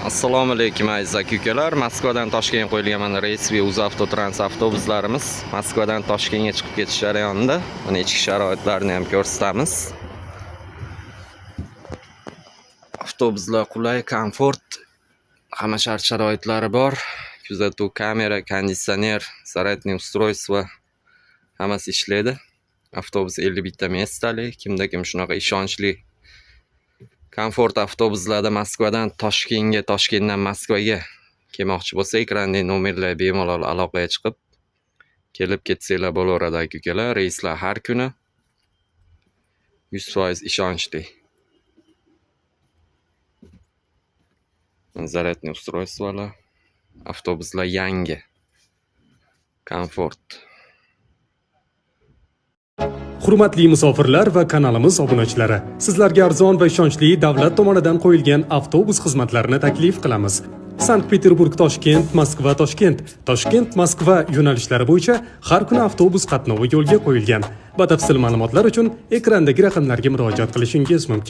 Assalomu alaykum, aziz aka-ukalar. Moskvadan Toshkentga qo'yilgan mana reys va UzAvtotrans avtobuslarimiz Moskvadan Toshkentga chiqib ketish jarayonida. Mana ichki sharoitlarini ham ko'rsatamiz. Avtobuslar qulay, komfort, hamma shart-sharoitlari bor. Kuzatuv kamera, konditsioner, зарядное устройство hammasi ishlaydi. Avtobus 51 ta места li. Kimda kim shunaqa ishonchli komfort avtobuslarda Moskvadan Toshkentga, Toshkentdan Moskvaga kelmoqchi bo'lsa, ekrandagi nomerlarga bemalol aloqaga chiqib, kelib ketsanglar bo'laveradi, aka-ukalar. Reyslar har kuni, 100% ishonchli. Зарядное устройство lar, avtobuslar yangi. Komfort. Hurmatli musofirlar va kanalimiz obunachilari, sizlarga arzon va ishonchli davlat tomonidan qo'yilgan avtobus xizmatlarini taklif qilamiz. Sankt-Peterburg Toshkent, Moskva Toshkent, Toshkent Moskva yo'nalishlari bo'yicha har kuni avtobus qatnovi yo'lga qo'yilgan. Batafsil ma'lumotlar uchun ekrandagi raqamlarga murojaat qilishingiz mumkin.